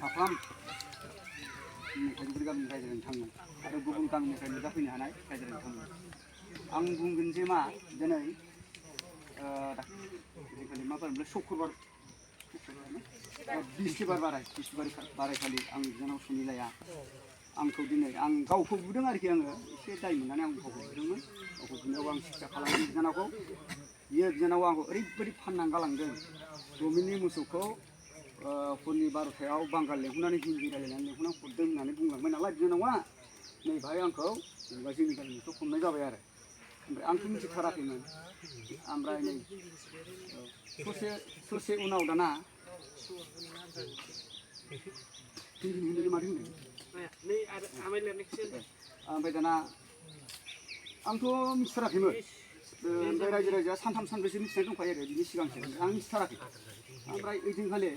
फाफ्राम थाइजौगुरि गामिनि रायजो थाङो आरो गुबुन गामिनिफ्राय नुजाफैनो हानाय रायजो थाङो आं बुंगोन जे मा दिनै आजिखालि मा बार शुक्रबार बिस्तिबार बारायखालि आं बिनानाव सुनिलाया आंखौ दिनै आं गावखौ बुदों आरोखि आङो एसे दाय मोननानै आं गावखौ बुदोंमोन गावखौ बुनायाव आं शिक्षा खालामदों बिनानावखौ बियो बिनानावा आंखौ ओरैबायदि फाननानै गालांदों दमिननि मोसौखौ हरनि 12थायाव बांगाल लेंहरनानै हिन्दी रायलायनानै लेंहरनानै हरदों होननानै बुंलांबाय नालाय बिनानावा नै बाहाय आंखौ जेनेबा जोंनि गामिनिखौ हमनाय जाबाय आरो ओमफ्राय आंथ' मिथिथाराखैमोन ओमफ्राय नै ससे उनाव दाना ओमफ्राय दाना आंथ' मिथिथाराखैमोन ओमफ्राय रायजो राजाया सानथाम सानब्रैसो मिथिनाय दंखायो आरो बिनि सिगांसो आं मिथिथाराखै ओमफ्राय ओइदिनखालि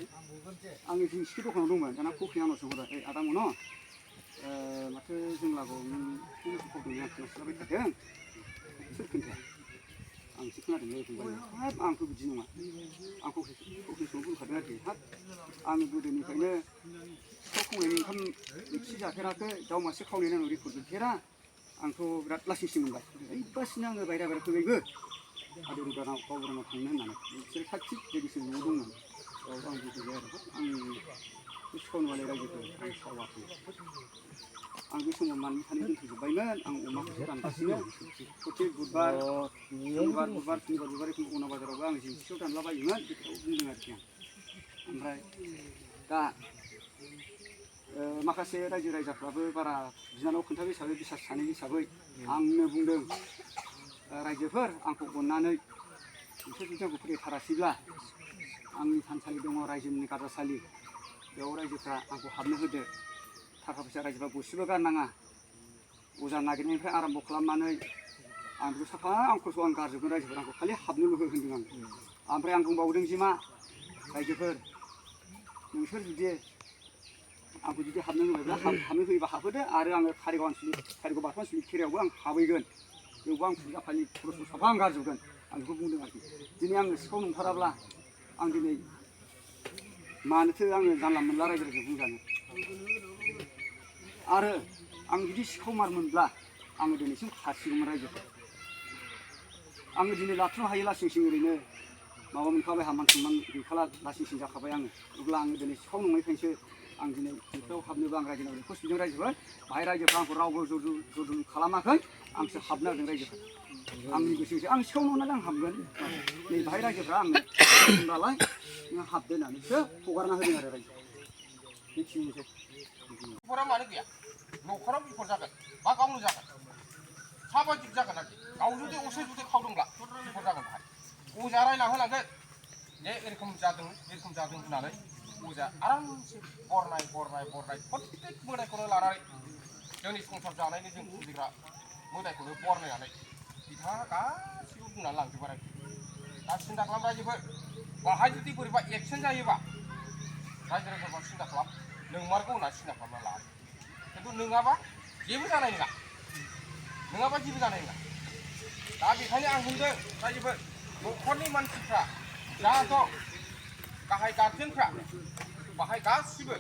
आंनि जिंसिखि दखानाव दंमोन दाना फख्रि आंनाव सोंहरबाय ओइ आदामोन माथो जों लागोआव नों फख्रि आं खोनास्लाबाय थादों सोर खोन्थाया आं एसे खोनादोंलै फंबाय हाब आंथ' बिदि नङा आं फख्रि समाव बुंखादों आरोखि हाब आङो गोदोनिफ्रायनो सिखाव खावनायनि ओंखाम बोथिसे जाफेराखै दाउ मासे खावनायनि आङो रेकर्ड गैफेरा आंथ' बिराद लासिंसिं मोनबाय ओइबासिनो आङो बायरा फैबायबो आदै रुगानाव गावबुरानाव थांनो होननानै बिसोर खाथि लोगोसे न'आव दंमोन बेयाव आं बुजिबाय आरो आंनि बे सिखाव नुवालाय रायजोखौ आं सावाखै आं बे समाव मानि थानो दोनथ'जोब्बायमोन आं अमाखौसो दानगासिनो प्रति बुधबार बुधबार सुनिबार एखम्बा अना बाजारावबो आं जिंसियाव दानलाबायोमोन बेखौ बुंदों आरोखि आं ओमफ्राय दा माखासे रायजो राजाफ्राबो बारा बिनानाव खोन्थाबाय हिसाबै बिसास सानै हिसाबै आंनो बुंदों रायजोफोर आंखौ अननानै नोंसोर जुदि आंखौ फोथायथारासैब्ला आंनि थानसालि दङ रायजोनि गारजासालि बेयाव रायजोफ्रा आंखौ हाबनो होदो थाखा फैसा रायजोफ्रा गरसेबो गारनाङा अजा नागिरनायनिफ्राय आराम्भ खालामनानै आं बेखौ साफा आंखौसो आं गारजोबगोन रायजोफोर आंखौ खालि हाबनोल' हो होन्दों आं ओमफ्राय आं बुंबावदों जे मा रायजोफोर नोंसोर जुदि आंखौ जुदि हाबनो होयोब्ला हाबनो होयोबा हाबहोदो आरो आङो कारिगाव बाथौ आनसलिक खेरायावबो आं हाबहैगोन बेयावबो आं फुजा फानि खरसखौ साफा आं गारजोबगोन आं बेखौ बुंदों आरोखि दिनै आङो सिखाव नंथाराब्ला आं दिनै मानोथो आङो जानला मोनला रायजो राजाजों बुंजानो आरो आं जुदि सिखाव मारमोनब्ला आङो दिनैसिम खासिगौमोन रायजोखौ आङो दिनै लाथ्र'नो हायो लासिंसिं ओरैनो माबा मोनखाबाय हामान सनमान गैखाला लासिंसिं जाखाबाय आङो अब्ला आङो दिनै सिखाव नंनायखायसो आं दिनै बेफोराव हाबनोबो आं रायजोनाव रिकुवेस्ट बिदों रायजोफोर बाहाय रायजोफ्रा आंखौ रावबो जर खालामाखै आंसो हाबनो होदों रायजोफोर आंनि गोसोसो आं सिखाव नंनानै आं हाबगोन नै बाहाय रायजोफ्रा आंनो होनबालाय नों हाबदो होननानैसो हगारना होदों आरो रायजो मिथिनोसै न'खरा मानो गैया न'खराव बिपद जागोन बा गावनो जागोन साबायदिक जागोन आरोखि गाव जुदि असे जुदि खावदोंब्ला बिपद जागोन बाहाय अजा रायना होलांगोन जे एरखम जादों होननानै अजा आरामसे बरनाय प्रत्येक मोदायखौनो लानानै जोंनि संसार जानायनि जों फुजिग्रा मोदायखौनो बरनायनानै बिथाङा गासिबो बुंनानै लांजोबो आरोखि दा सिन्था खालाम रायजोफोर बाहाय जुदि बोरैबा एक्सिडेन्ट जायोबा रायजो राजाफ्रा सिन्था खालाम नोंमारगौ होनना सिन्था खालामना ला खिन्थु नङाबा जेबो जानाय नङा दा बेखायनो आं बुंदों रायजोफोर न'खरनि मानसिफ्रा जा दं गाहाय गार्जेनफ्रा बाहाय गासिबो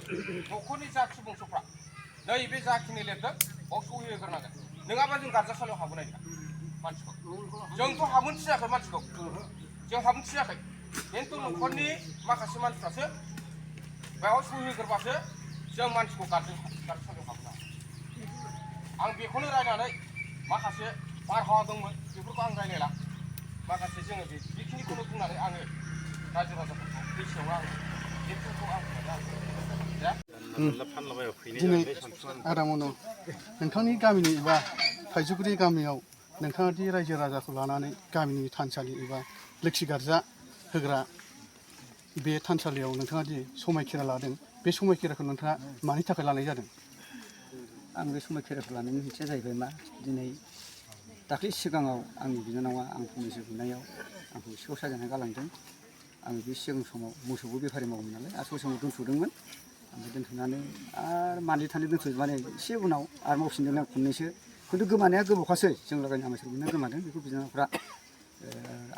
न'खरनि जाथि बंस'फ्रा नैबे जाखिनि लिरदों बाव सहि होग्रोनांगोन नङाबा जों गारजासालियाव हाबहोनाय नङा मानसिखौ जोंथ' हाबनो थियाखै मानसिखौ जों हाबनो थियाखै खिन्थु न'खरनि माखासे मानसिफ्रासो बेयाव सहि होग्रोबासो जों मानसिखौ गारजासालियाव हाबहोनो हागोन आं बेखौनो रायनानै माखासे बारहावा दंमोन बेफोरखौ आं रायलायला माखासे जोङो बेखिनिखौनो बुंनानै आङो रायजो राजाफोरखौ बैसोआव आङो बेफोरखौ आं दिनै आदामोन नोंथांनि गामिनि एबा थाइजौगुरि गामियाव नोंथाङा दि रायजो राजाखौ लानानै गामिनि थानसालि एबा लोखि गार्जा होग्रा बे थानसालियाव नोंथाङा दि समायखिरा लादों बे समायखिराखौ नोंथाङा मानि थाखाय लानाय जादों आं बे समायखिराखौ लानायनि ओंथिया जाहैबाय मा दिनै दाख्लै सिगाङाव आंनि बिनानावा आं फंनैसो बुनायाव आंखौ सिखाव साजायनानै गालांदों आं बे सिगां समाव मोसौबो बेफारि मावोमोन नालाय आरो समाव दोनथ'दोंमोन ओमफ्राय दोनथ'नानै आरो मानलि थानो दोनथ'माने एसे उनाव आरो मावफिनदों आं खननैसो खिन्थु गोमानाया गोबावखासै जों लागायनि आमाय सोरगिदिं गोमादों बेखौ बिनानावफ्रा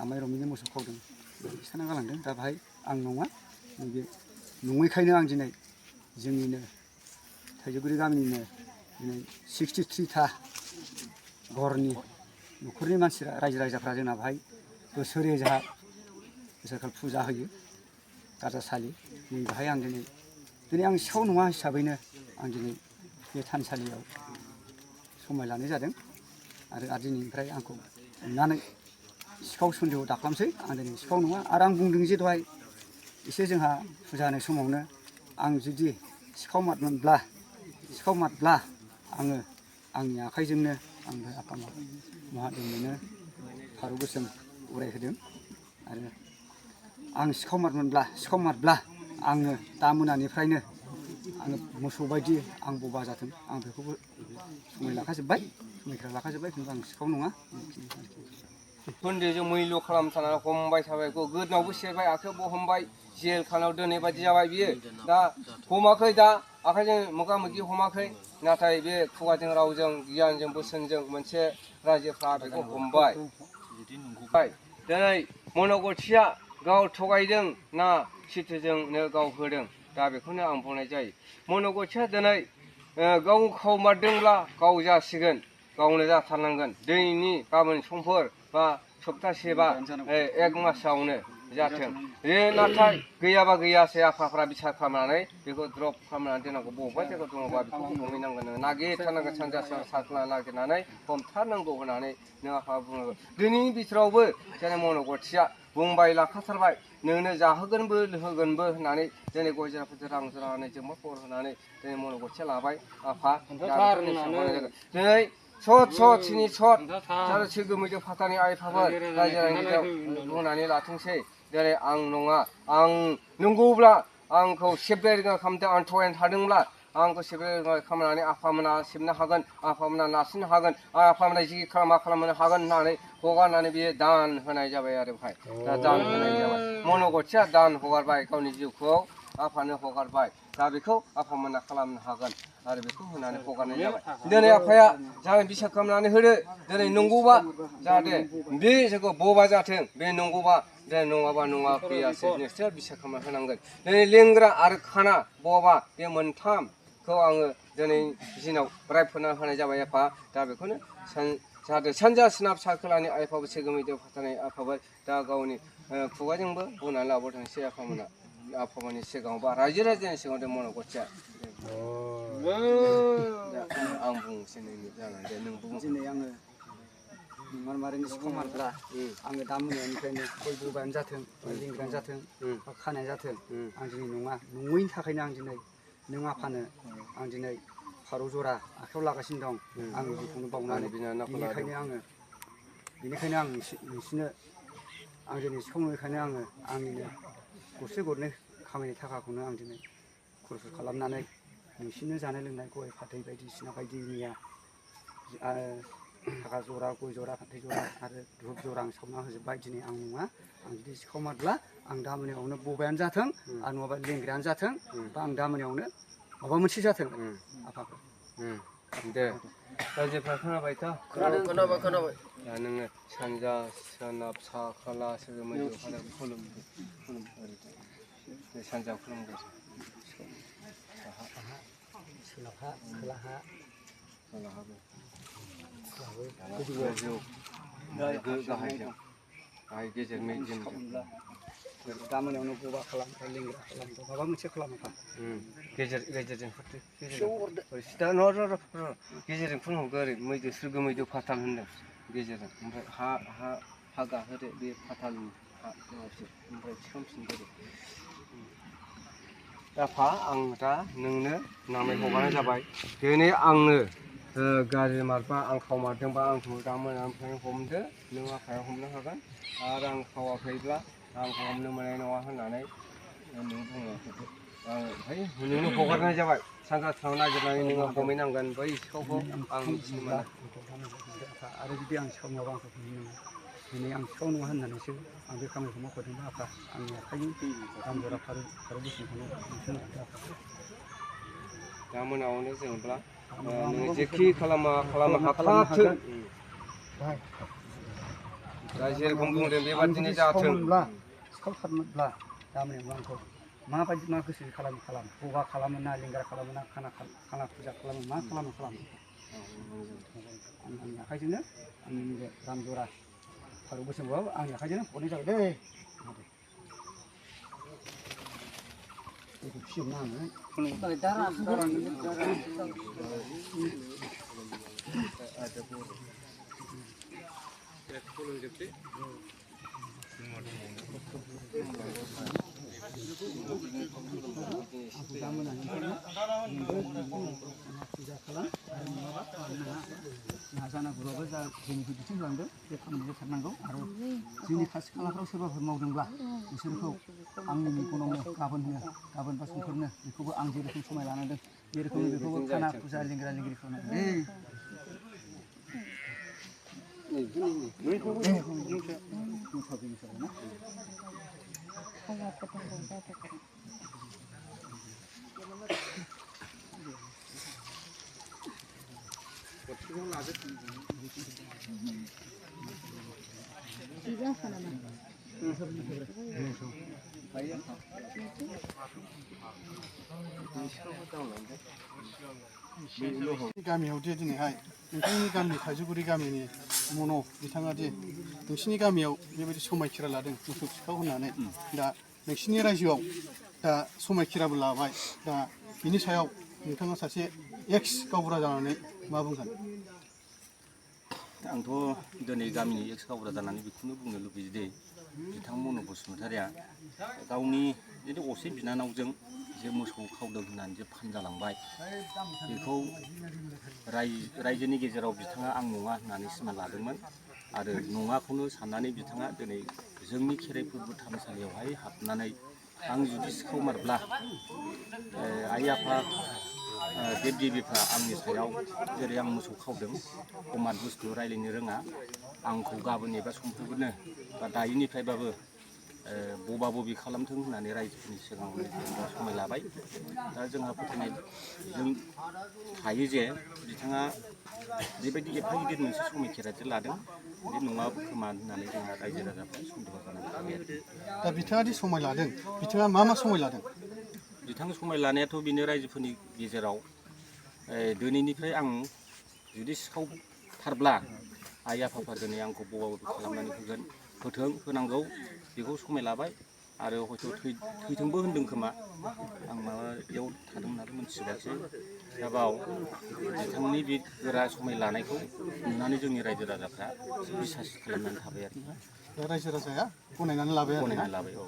आमाय रमिनि मोसौ खावदों खिथाना गालांदों दा बाहाय आं नङा नैबे नङैखायनो आं दिनै जोंनिनो थाइजौगुरि गामिनिनो दिनै 63था घरनि न'खरनि मानसिफ्रा रायजो राजाफ्रा जोंना बाहाय बोसोरे जाहा बोसोरखाल फुजा होयो गारजासालि नै बाहाय आं दिनै आं सिखाव नङा हिसाबैनो आं दिनै बे थानसालियाव समाय लानाय जादों आरो दिनैनिफ्राय आंखौ अननानै सिखाव सन्देह दाखालामसै आं दिनै सिखाव नङा आरो आं बुंदों जे दहाय एसे जोंहा फुजा होनाय समावनो आं जुदि सिखाव मादब्ला आङो आंनि आखाइजोंनो आं आफा महादेबनो फारौ गोसोम उरायहोदों आरो आं सिखाव मादब्ला आङो दा मोनानिफ्रायनो आङो मोसौ बायदि आं बबा जाथों आं बेखौबो समायखा लाखाजोब्बाय खिन्थु आं सिखाव नङा खोन्दोजों मैल' खालामथारनानै हमबाय थाबाय गोदनावबो सेरबाय आखायावबो हमबाय जेल खानायाव दोननाय बायदि जाबाय बियो दा हमाखै दा आखाइजों मोगा मोगि हमाखै नाथाय बे खुगाजों रावजों गियानजों बोसोनजों मोनसे रायजोफ्रा बेखौ हमबाय दिनै मन'गथिया गाव थगायदों ना सैथोजोंनो गाव होदों दा बेखौनो आं बुंनाय जायो मन'गथिया दिनै गाव खावमारदोंब्ला गाव जासिगोन गावनो जाथारनांगोन दिनैनि गाबोन समफोर बा सप्तासे बा एक मासावनो जाथों नाथाय गैयाबा गैयासै आफाफ्रा बिसार खालामनानै बेखौ द्रप खालामनानै दोननांगौ बबेबा जायगायाव दङबा बेखौ हमहैनांगोन नागिरथारनांगोन सानजा साख्ला नागिरनानै हमथारनांगौ होननानै नों आफा बुङो दिनैनि बिथोरावबो जेने मन'गथिया बुंबाय लाखाथारबाय नोंनो जाहोगोनबो लोहोगोनबो होननानै दिनै गय जरा फाथै रां जरा होनानै जोंबो खबर होनानै दिनै मन'गथिया लाबाय आफा दिनै सिनि जारो सोगो मैदो फाथानि आइफाफोर रायजो राजायाव बुंनानै लाथोंसै दिनै आं नङा आं नंगौब्ला आंखौ सेबलाय रोङा खालामदों आं थगायनो थादोंब्ला आंखौ सेबलाय रोङा खालामनानै आफामोना सेबनो हागोन आफामोना नारसिननो हागोन आफामोना जि खालामनो हागोन होननानै हगारनानै बियो दान होनाय जाबाय आरो बेहाय दा दान होनाय जाबाय मन'गथिया दान हगारबाय गावनि जिउखौ आफानो हगारबाय दा बेखौ आफामोना खालामनो हागोन आरो बेखौ होनानै हगारनाय जाबाय दिनै आफाया जाहाथे बिसार खालामनानै होदो दिनै नंगौबा जाहाथे बे जोंखौ बबा जाथों बे नंगौबा दिनै नङाबा नङा फैयासै निश्चय बिसार खालामना होनांगोन दिनै लेंग्रा आरो खाना बबा बे मोनथामखौ आङो दिनै दिनाव रायफोरना होनाय जाबाय आफा दा बेखौनो जाहाथे सानजा सोनाब सा खोलानि आइफाबो सेगोमैदो फाथानै आफाबो दा गावनि खुगाजोंबो बुंनानै लाबोथोंसै आफामोननि सिगाङाव बा रायजो राजानि सिगाङाव मन'गथिया आं बुंसै नोंनि जानानै दे नों बुं दिनै आङो मारमारिनि सिखाव मारब्ला आङो दा मोनानिफ्रायनो गय बोबायानो जाथों लेंग्रायानो जाथों बा खानायानो जाथों आं दिनै नङा नङैनि थाखायनो आं दिनै नों आफानो आं दिनै फारौ जरा आखायाव लागासिनो दं आं जिखौनो बावनानै बेनिखायनो आं नोंसिनो आं दिनै सिखाव नङैखायनो आङो आंनिनो गरसे गरनै खामायनाय थाखाखौनो आं दिनै खरस खालामनानै नोंसिनो जानाय लोंनाय गय फाथै बायदिसिना बायदि मैया थाखा जरा गय जरा फाथै जरा आरो धुप जरा आं सावना होजोब्बाय दिनै आं नङा आं जुदि सिखाव मारब्ला आं दा मोनायावनो बबायानो जाथों आरो नङाबा लेंग्रायानो जाथों बा आं दा मोनायावनो माबा मोनसे जाथों आफाफोर दे रायजोफ्रा खोनाबायथ' खोनाबाय दा नोङो सानजा सोनाब सा खोला सोगोमै खुलुम सानजा खुलुमगोन सोनाबहा खोलाहा गोजौ गाहायजों गाहाय गेजेर मेजेमजों दा मोनायावनो बबा खालाम लेंग्रा खालाम माबा मोनसे खालामोफा गेजेरजों गेजेरजों खुलुमहरगो ओरै मैदो सोरगो मैदो फाथाल होनदों गेजेरजों ओमफ्राय हा गाहोदो बे फाथालनि हा ओमफ्राय थिखांफिनदो आफा आं दा नोंनो नामै हगारनाय जाबाय दिनै आंनो गाज्रि मारबा आं खावमारदोंबा आंखौ दा मोनानिफ्रायनो हमदो नों आफाया हमनो हागोन आरो आं खावाखैब्ला आंखौ हमनो मोननाय नङा होननानै नों बुङो ओमफ्राय नोंनो हगारनाय जाबाय सानजा थांनो नागिरनानै नोङो हमहैनांगोन बै सिखावखौ आं मिथिनो मोना आरो जुदि आं सिखाव नङाबा आंखौ हमनो मोना दिनै आं सिखाव नङा होननानैसो आं बे खामानिखौ मावखादोंबा आफा आंनि आखाइनि दाम जरा फारौ बेसेनखौनो नोंसोरनो दा मोनायावनो जेनेबा नोङो जेखि खालामा हाखाथों दा जेरखम बुंदों बेबादिनो जाथों सिखावथारनोब्ला गामियाव आंखौ माबायदि मा गोसो खालामो बबा खालामो ना लिंगार खालामो ना खाना फुजा खालामो मा खालामो आंनि आखाइजोंनो आंनि बे दाम जरा फारौ गोसोमबाबो आंनि आखाइजोंनो हरनाय जाबाय दै बेखौ फिसियोमोन नाजानांगौबाबो जा जोंनिखौ दिन्थिलांदों बे खामानिखौ सारनांगौ आरो जोंनि खाथि खालाफ्राव सोरबाफोर मावदोंब्ला बिसोरखौ आंनि मेगनावनो गाबोन बा समफोरनो बेखौबो आं जेरोखोम समाय लानांदों बे रोखोमनि बेखौबो खाना फुजा लिंग्रा लिंगिरि गामियाव दि दिनैहाय नोंथांनि गामि थाइजौगुरि गामिनि मन' बिथाङा दि नोंसिनि गामियाव बेबायदि समायखिरा लादों मोसौ सिखाव होननानै दा नोंसिनि रायजोआव दा समायखिराबो लाबाय दा बिनि सायाव नोंथाङा सासे एक्स गावबुरा जानानै मा बुंगोन? आंथ' दिनै गामिनि एक्स गावबुरा जानानै बेखौनो बुंनो लुबैयो दि बिथां मन' बसुमतारिया गावनि जुदि असे बिनानावजों जे मोसौ खावदों होननानै जे फानजालांबाय बेखौ रायजोनि गेजेराव बिथाङा आं नङा होननानै सिमान लादोंमोन आरो नङाखौनो साननानै बिथाङा दिनै जोंनि खेराइ फोरबो थानसालियावहाय हाबनानै आं जुदि सिखावमारब्ला आइ आफा देब देबिफ्रा आंनि सायाव जेरै आं मोसौ खावदों अमात बुस्थु रायज्लायनो रोङा आंखौ गाबोन एबा समफोरनो बा दायोनिफ्रायबाबो बबा बबि खालामथों होननानै रायजोफोरनि सिगाङाव समाय लाबाय दा जोंहा फोथायनाय जों थायो जे बिथाङा बेबायदि एफा गिदिर मोनसे समायखेराजों लादों बे नङाबो खोमा होननानै जोंहा रायजो राजाफ्रा सन्देह जानानै थाबाय आरो दा बिथाङा दि समाय लादों बिथाङा मा समाय लादों? बिथां समाय लानायाथ' बेनो रायजोफोरनि गेजेराव दिनैनिफ्राय आं जुदि सिखावथारब्ला आइ आफाफ्रा दिनै आंखौ बबा बबि खालामनानै होनांगौ बेखौ समाय लाबाय आरो हयथ' थैथोंबो होनदों खोमा आं माबायाव थादों होननानै मोनथिबासो दा बाव बिथांनि बे गोरा समाय लानायखौ नुनानै जोंनि रायजो राजाफ्रा बिसास खालामनानै थाबाय आरो रायजो राजाया गनायनानै लाबाय औ